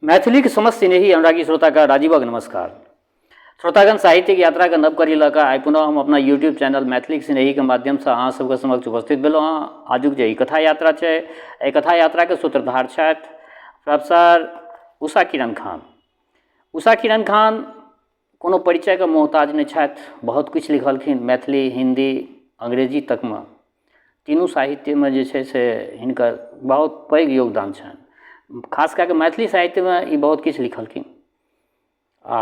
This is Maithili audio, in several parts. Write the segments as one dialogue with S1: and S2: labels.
S1: मैथिलीक समस्त स्नेही अनुरागी श्रोताके राजीवक नमस्कार। श्रोतागण, साहित्यिक यात्राके नव कड़ी लऽ कऽ आइ पुनः हम अपना यूट्यूब चैनल मैथिलीक स्नेहीके माध्यमसँ अहाँ सबके समक्ष उपस्थित भेलहुँ हँ। आजुक जे ई कथा यात्रा छै, एहि कथा यात्राके सूत्रधार छथि प्रोफेसर उषा किरण खान। उषा किरण खान कोनो परिचयके मोहताज नहि छथि। बहुत किछु लिखलखिन मैथिली, हिन्दी, अंग्रेजी तकमे। तीनू साहित्यमे जे छै से हिनकर बहुत पैघ योगदान छनि। खास कए कऽ मैथिली साहित्यमे ई बहुत किछु लिखलखिन आ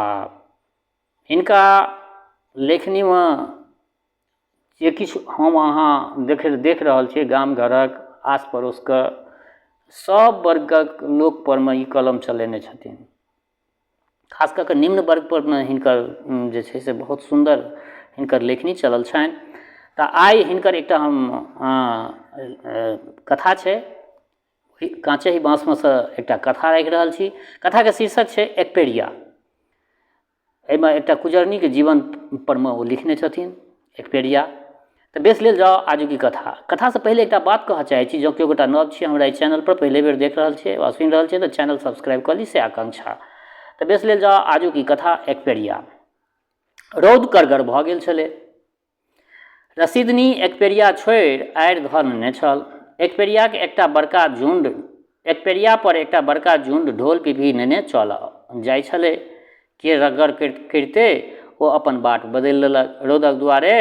S1: हिनका लेखनीमे जे किछु हम अहाँ देख रहल छियै, गाम घरक, आस पड़ोसके सब वर्गक लोकपर मे ई कलम चलेने छथिन। खास कऽ कऽ निम्न वर्गपर मे हिनकर जे छै से बहुत सुन्दर हिनकर लेखनी चलल छनि। तऽ आइ हिनकर एकटा हम कथा छै, काँचे ही बाँसमे सँ एकटा कथा राखि रहल छी। कथाके शीर्षक छै एकपेरिया। एहिमे एकटा कुजरनीके जीवन परमे ओ लिखने छथिन एकपेरिया। तऽ बेस, लेल जाउ आजुक ई कथा। कथासँ पहिले एकटा बात कहऽ चाहै छी, जँ केओ गोटा नव छी, हमरा एहि चैनलपर पहिले बेर देख रहल छियै वा सुनि रहल छियै, तऽ चैनल सब्सक्राइब कऽ ली, से आकांक्षा। तऽ बेस, लेल जाउ आजुक ई कथा एकपेरिया। रौद करगर भऽ गेल छलै। रसीदनी एकपेरिया छोड़ि आड़ि धऽ नेने छल। एकपेरियाक एकटा बड़का झुण्ड एकपेरिया पर एकटा बड़का झुण्ड ढोल पिपही नेने चल जाइ छलै। के रग्गड़ करिते ओ अपन बाट बदलि लेलक। रौदक दुआरे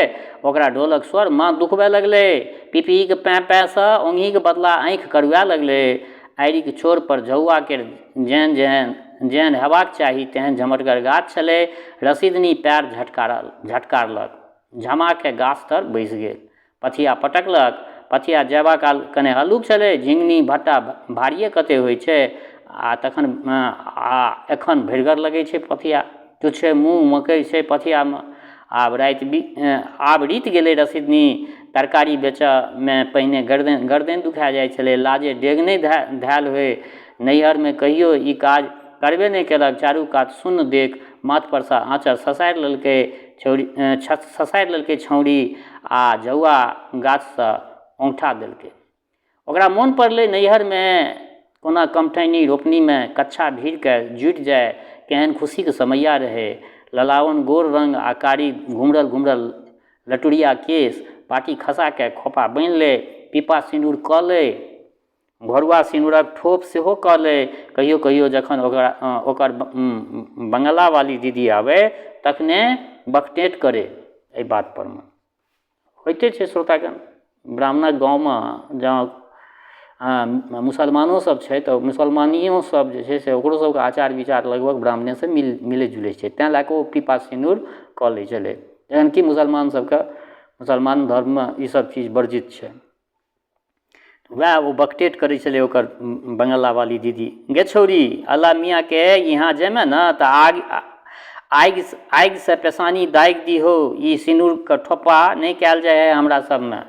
S1: ओकरा ढोलक स्वर माथ दुखबए लगलै। पिपहीक पैं पैंसँ ओंघीक बदला आँखि करुआए लगलै। आड़िक छोर पर झौआ केर जेहन जेहन जेहन हेबाक चाही तेहन झमटगर गाछ छलै। रसीदनी पएर झटकारलक। झमा कए गाछ तर बैसि गेल। पथिया पटकलक। पथिया जयबा काल कने हल्लुक छलै। झिंगनी भट्टा भारिये कते होइ छै आ तखन आ एखन भरिगर लगै छै पथिया। तुच्छे मूँग मकइ छै पथियामे। आब राति आब रीत गेलै रसीदनी। तरकारी बेचऽमे पहिने गरदनि दुखा जाइ छलै। लाजे डेग नहि धयल होइ। नैहरमे कहियो ई काज करबे नहि केलक। चारू कात सुन्न देख माथपरसँ आँचर ससारि लेलकै छौड़ी ससारि लेलकै छौंड़ी आ झौआ गाछसँ औंठा देलकै। ओकरा मोन पड़लै नैहरमे कोना कमठैनी रोपनीमे कच्छा भीड़के जुटि जाय, केहन खुशीके समैया रहै। ललाओन गोर रङ्ग आ कारी घुमड़ल घुमड़ल लटुरिया केश, पाटी खसाके खोपा बान्हि लै, पीपा सिनूर कऽ लै, घरुआ सिनूरक ठोप सेहो कऽ लै। कहियो कहियो जखन ओकरा ओकर बंगलावाली दीदी आबै तखने बकटेट करै एहि बात परमे। होइते छै श्रोतागण, ब्राह्मणक गाँवमे जँ मुसलमानो सब छै तऽ मुसलमानियो सब जे छै से ओकरो सबके आचार विचार लगभग ब्राह्मणेसँ मिलै जुलै छै। तैं लए कऽ ओ पीपा सिनूर कऽ लै छलै, जहन कि मुसलमान सबके मुसलमान धर्ममे ई सब चीज वर्जित छै। वएह ओ बकटेट करै छलै ओकर बंगलावाली दीदी, गे छौड़ी, अल्ला मियाँके इहाँ जेमे ने तऽ आगि आगि आगिसँ पेशानी दागि दिहो। ई सिनूरके ठोपा नहि कयल जाइ हइ हमरा सबमे।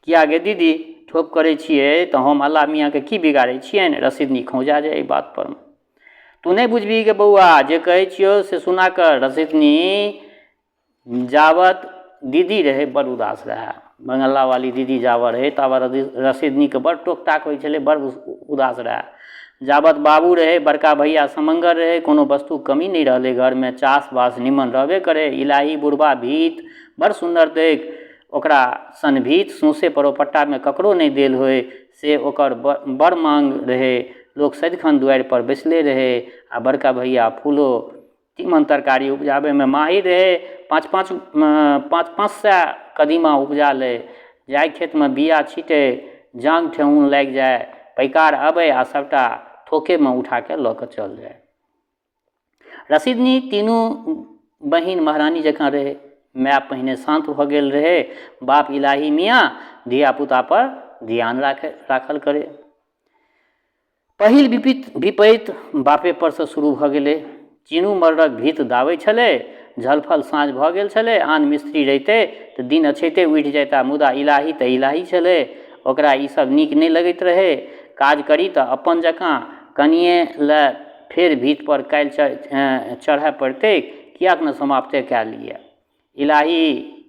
S1: किया गे दीदी, ठोप करै छियै तऽ हम अल्ला मियाँके की बिगाड़ै छियनि? रसीदनी खौंझा जाइ एहि बात परमे। तू नहि बुझबिही गे बौआ, जे कहै छियौ से सुना कर। रसीदनी जाबत दीदी रहै बड़ उदास रहए। बंगलावाली दीदी जाबत रहै ताबत रसीदनीके बड़ टोक टाक होइ छलै, बड़ उदास रहए। जाबत बाबू रहै, बड़का भैया समङ्गर रहै, कोनो वस्तुके कमी नहि रहलै घरमे। चास बास निमन रहबे करै। इलाही बुढ़बा भीत बड़ सुन्दर दैक। ओकरा सन भीत सौँसे परोपट्टामे ककरो नहि देल होइ, से ओकर बड़ माँग रहै। लोक सदिखन दुआरिपर बैसले रहै आ बड़का भैया फूलो तीमन तरकारी उपजाबैमे माहिर रहै। पाँच पाँच पाँच पाँच सए कदीमा उपजा लै। जाहि खेतमे बीआ छीटै, जाँघ ठेहुन लागि जाइ। पैकार अबै आ सभटा थोकेमे उठाके लऽ कऽ चल जाइ। रसीदनी तीनू बहिन महारानी जकाँ रहै। माय पहिने शान्त भऽ गेल रहै। बाप इलाही मियाँ धियापुतापर ध्यान राखल करै। पहिल विपैत बापेपर सँ शुरू भऽ गेलै। चीनू मरड़क भीत दाबै छलै। झलफल साँझ भऽ गेल छलै। आन मिस्त्री रहितै तऽ दिन अछैते उठि जैता, मुदा इलाही तऽ इलाही छलै। ओकरा ई सब नीक नहि लगैत रहै। काज करी तऽ अपन जकाँ। कनिये लए फेर भीतपर काल्हि चढ़य पड़तैक, किएक ने समाप्ते कए लिअए। इलाही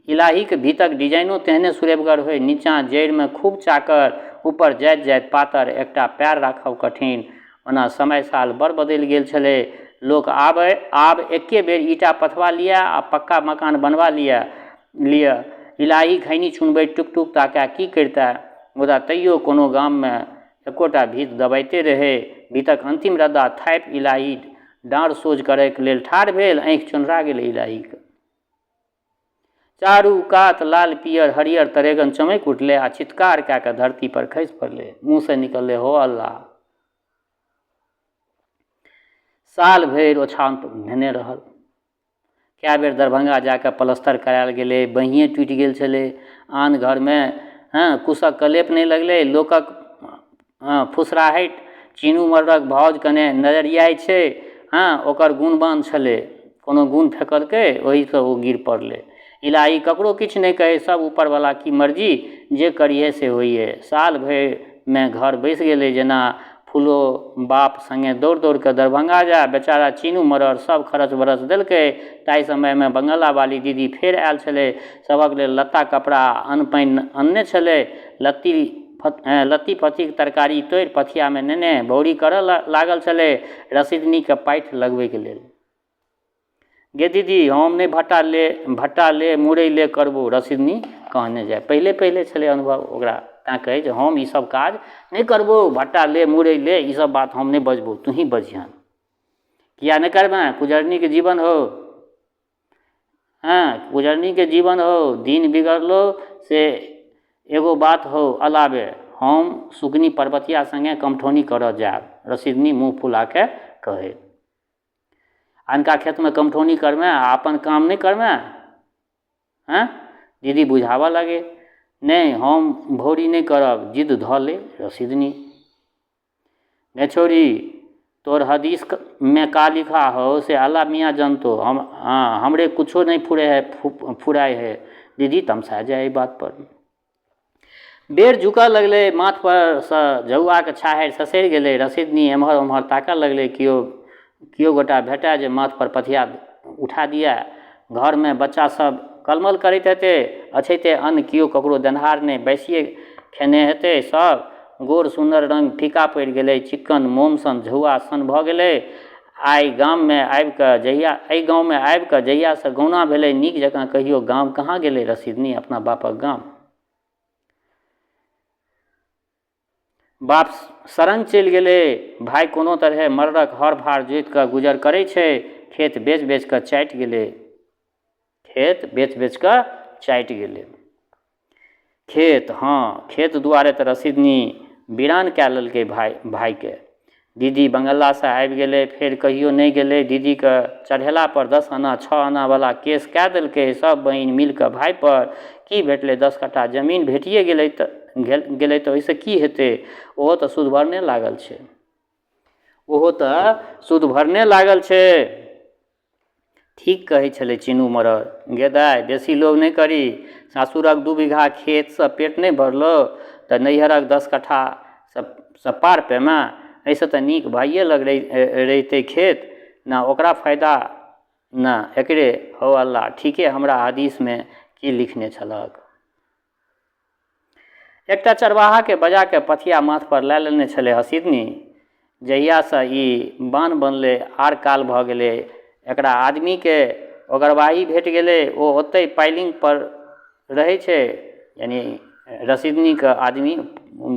S1: इलाहीक भीतक डिजाइनो तेहने सुरेबगर होइ। नीचाँ जड़िमे खूब चाकर, ऊपर जाइत जाइत पातर। एकटा पएर राखब कठिन। ओना समय साल बड़ बदलि गेल छलै। लोक आब आब एके बेर ईंटा पथवा लिअए आ पक्का मकान बनबा लिअए लिअए। इलाही खैनी चुनबैत टुक-टुक ताकए की करितए। मुदा तैयो कोनो गाममे एकोटा भीत दबाइते रहै। भीतक अन्तिम रद्दा थापि इलाही डाँड़ सोझ करैक लेल ठाढ़ भेल। आँखि चोन्हरा गेलै इलाहीक। चारू कात लाल पीयर हरियर तरेगन चमकि उठलै आ चीत्कार कए कऽ धरतीपर खसि पड़लै। मुँहसँ निकललै, हो अल्लाह! साल भरि ओछाओन धेने रहल। कए बेर दरभंगा जा कऽ पलस्तर करायल गेलै। बाँहिए टूटि गेल छलै। आन घरमे हँ कुशक कलेप नहि लगलै। लोकक हँ फुसराहटि चीनू मरड़क भाउज कने नजरियाइ छै। हँ ओकर गुणवान छलै। कोनो गुण फेकलकै ओहीसँ ओ गिर पड़लै। इलाही ककरो किछु नहि कहै। सब ऊपरवला की मर्जी, जे करिहे से होइए। साल भरिमे घर बैसि गेलै जेना। फूलो बाप सङ्गे दौड़ दौड़ कऽ दरभंगा जाय। बेचारा चीनू मरड़ सब खरच बरच देलकै। ताहि समयमे बंगालावाली दीदी फेर आयल छलै। सभक लेल लत्ता कपड़ा अन्न पानि अनने छलै। लत्ती लत्ती फत्तीक तरकारी तोड़ि पथियामे नेने भौरी करऽ लागल छलै रसीदनीके पाठि लगबैके लेल। गे दीदी, हम नहि भट्टा ले भट्टा ले मुरइ ले करबौ, रसीदनी कहने जाय। पहिले पहिले छलै अनुभव ओकरा, तैँ कहै जे हम ईसभ काज नहि करबौ। भट्टा ले मुरइ ले ईसभ बात हम नहि बजबौ, तूही बजिहन। किया नहि करबेँ? कुजरनीके जीवन हौ। हँ, कुजरनीके जीवन हौ। दिन बिगड़लौ से एगो बात हौ अलावे, हम सुकनी पर्वतिया सङ्गे कमठौनी करऽ जायब, रसीदनी मुँह फुलाके कहै। अनका खेतमे कमठौनी करमे आ अपन काम नहि करमे? हँ, दीदी बुझाबऽ लागै। नहि, हम भौरी नहि करब, जिद्द धऽ लै रसीदनी। गे छौड़ी, तोर हदीसमे का लिखा हौ से अल्लाह मियाँ जनतो। हम हँ हमरे कुछो नहि फुरै है फुराइ है, दीदी तमसा जाय एहि बातपर। बेर झुकऽ लगलै। माथपरसँ झौआके छाहरि ससरि गेलै। रसीदनी एम्हर ओम्हर ताकऽ लगलै, केओ केओ गोटा भेटए जे माथपर पथिया उठा दिअए। घरमे बच्चा सब कलमल करैत हेतै। अछैते अन्न केओ ककरो देनहार नहि, बासिए खेने हेतै सब। गोर सुन्नर रङ्ग फीका पड़ि गेलै। चिक्कन मोम सन झौआ सन भऽ गेलै। आइ गाममे आबिकऽ जहिया एहि गाममे आबिकऽ जहियासँ गौना भेलै, नीक जकाँ कहियो गाम कहाँ गेलै रसीदनी अपना बापक गाम। बाप सरंग चलि गेलै। भाय कोनो तरहे मरड़क हर फार जोति कऽ गुजर करै छै। खेत बेच बेच कऽ चाटि गेलै। खेत बेच बेच कऽ चाटि गेलै। खेत, हँ, खेत दुआरे तऽ रसीदनी बिरान कए लेलकै भाय भायके। दीदी बंगलासँ आबि गेलै, फेर कहियो नहि गेलै। दीदीके चढ़ेलापर 10 आना 6 आनावला केस कए देलकै सब बहिन मिल कऽ भायपर। की भेटलै? 10 कट्ठा जमीन भेटिए गेलै तऽ गेलै तऽ ओहिसँ की हेतै? ओहो तऽ सूद भरने लागल छै। ओहो तऽ सूद भरने लागल छै। ठीक कहै छलै चीनू मरर, गे दाइ, बेसी लोभ नहि करी। सासुरक 2 बीघा खेतसँ पेट नहि भरलौ तऽ नैहरक 10 कट्ठासँ सँ पार पेमे? एहिसँ तऽ नीक भाइए लग रहितै खेत। ने ओकरा फायदा ने एकरे। हौ अल्लाह, ठीके हमरा हदीसमे की लिखने छलहक? एकटा चरवाहाके बजा कऽ पथिया माथपर लए लेने छलै हसीदनी। जहियासँ ई बान्ह बनलै आर काल भऽ गेलै। एकरा आदमीके ओगरवाही भेट गेलै। ओ ओतहि पाइलिंगपर रहै छै, यानि रसीदनीके आदमी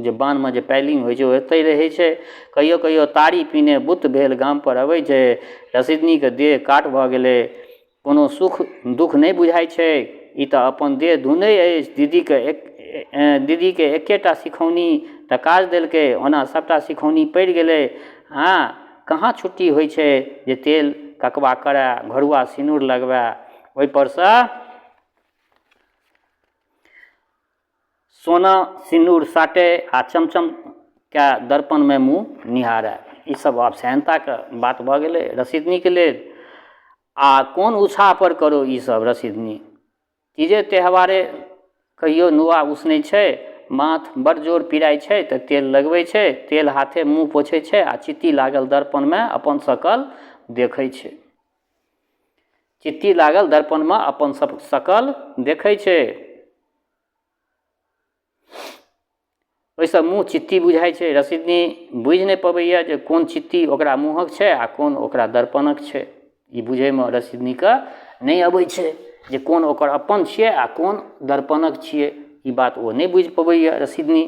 S1: जे बान्हमे जे पाइलिंग होइ छै ओ ओतहि रहै छै। कहियो कहियो ताड़ी पीने बुत्त भेल गामपर अबै छै। रसीदनीके देह काठ भऽ गेलै। कोनो सुख दुःख नहि बुझाइ छै। ई तऽ अपन देह धुनै अछि। दीदीके एक दीदीके एकेटा सिखौनी तऽ काज देलकै, ओना सभटा सिखौनी पड़ि गेलै। हँ, कहाँ छुट्टी होइ छै जे तेल ककबा करए, घरुआ सिनुर लगबए, ओहिपरसँ सोना सिन्दूर साटय आ चमचम कए दर्पणमे मुँह निहारय। ईसभ आब सेहन्ताके बात भऽ गेलै रसीदनीके लेल। आ कोन उत्साहपर करौ ईसभ रसीदनी? तीजे त्यौहारे कहियो नुआ उसनै छै, माथ बड़ जोर पिराइ छै तऽ तेल लगबै छै, तेल हाथे मुँह पोछै छै आ चित्ती लागल दर्पणमे अपन शकल देखै छै। चित्ती लागल दर्पणमे अपन शकल देखै छै। ओहिसँ मुँह चित्ती बुझाइ छै। रसीदनी बुझि नहि पबैए जे कोन चित्ती ओकरा मुँहक छै आ कोन ओकरा दर्पणक छै। ई बुझैमे रसीदनीके नहि अबै छै जे कोन ओकर अपन छियै आ कोन दर्पणक छियै। ई बात ओ नहि बुझि पबैए रसीदनी।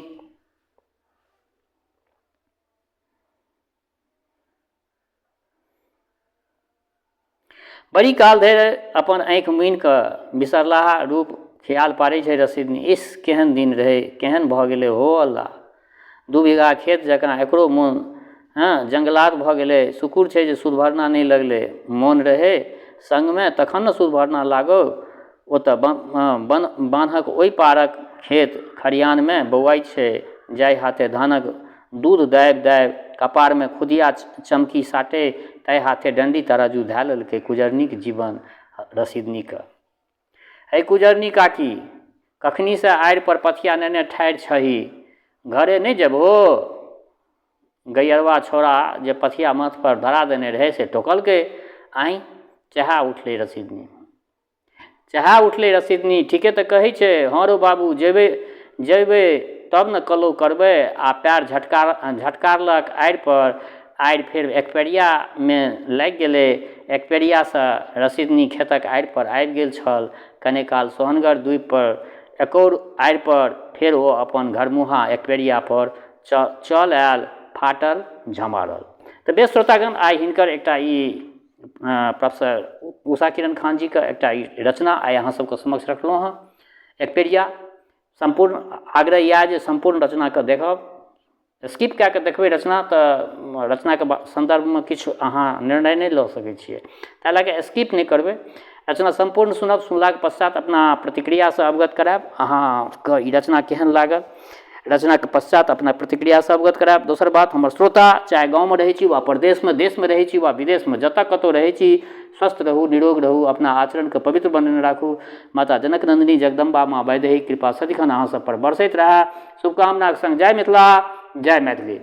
S1: बड़ी काल धरि अपन आँखि मुनिकऽ बिसरलाहा रूप खियाल पाड़ै छै रसीदनी। इस, केहन दिन रहै, केहन भऽ गेलै हो अल्लाह। 2 बीघा खेत जकाँ एकरो मोन हँ जङ्गलात भऽ गेलै। शुकुर छै जे सुदभरना नहि लगलै। मोन रहै सङ्गमे तखन ने सुदभरना लागौ। ओ तऽ बन बान्हक ओहि पारक खेत खरिहानमे बौआइ छै। जाहि हाथे धानक दूध दाबि दाबि कपारमे खुदिया चमकी साटै, ताहि हाथे डंडी तराजू धए लेलकै कुजरनीक जीवन रसीदनीके। है कुजरनी काकी, कखनीसँ आड़िपर पथिया नेने ठाढ़ि छही, घरे नहि जेबहो? गैयरवा छौड़ा जे पथिया माथपर धरा देने रहै से टोकलकै। आँइ, चेहा उठलै रसीदनी। चेहा उठलै रसीदनी, ठीके तऽ कहै छै। हँ रौ बाबू, जेबै जेबै तब ने कलौ करबै। आ पएर झटकारलक आड़िपर। आड़ि फेर एकपेरियामे लागि गेलै। एकपेरियासँ रसीदनी खेतक आड़िपर आबि गेल छल। कने काल सोहनगर दूबिपर एकौर आड़िपर, फेर ओ अपन घरमुहाँ एकपेरियापर चल आयल, फाटल झमारल। तऽ बेस श्रोतागण, आइ हिनकर एकटा ई प्रोफेसर उषा किरण खान जीके एकटा ई रचना आइ अहाँ सबके समक्ष रखलहुँ हँ, एकपेरिया। सम्पूर्ण आग्रह इएह जे सम्पूर्ण रचनाके देखब। स्किप कए कऽ देखबै रचना तऽ रचनाके सन्दर्भमे किछु अहाँ निर्णय नहि लऽ सकै छियै। ताहि लए कऽ स्किप नहि करबै, रचना सम्पूर्ण सुनब। सुनलाके पश्चात अपना प्रतिक्रियासँ अवगत करायब, अहाँके ई रचना केहन लागल। रचनाके पश्चात अपना प्रतिक्रियासँ अवगत करायब। दोसर बात, हमर श्रोता चाहे गाँवमे रहै छी वा परदेशमे, देशमे रहै छी वा विदेशमे, जतऽ कतहु रहै छी, स्वस्थ रहू, निरोग रहू, अपना आचरणके पवित्र बनेने राखू। माता जनक नन्दिनी जगदम्बा माँ वैदेही कृपा सदिखन अहाँ सब पर बरसैत रहए। शुभकामनाके सङ्ग जय मिथिला, जय मैथिली।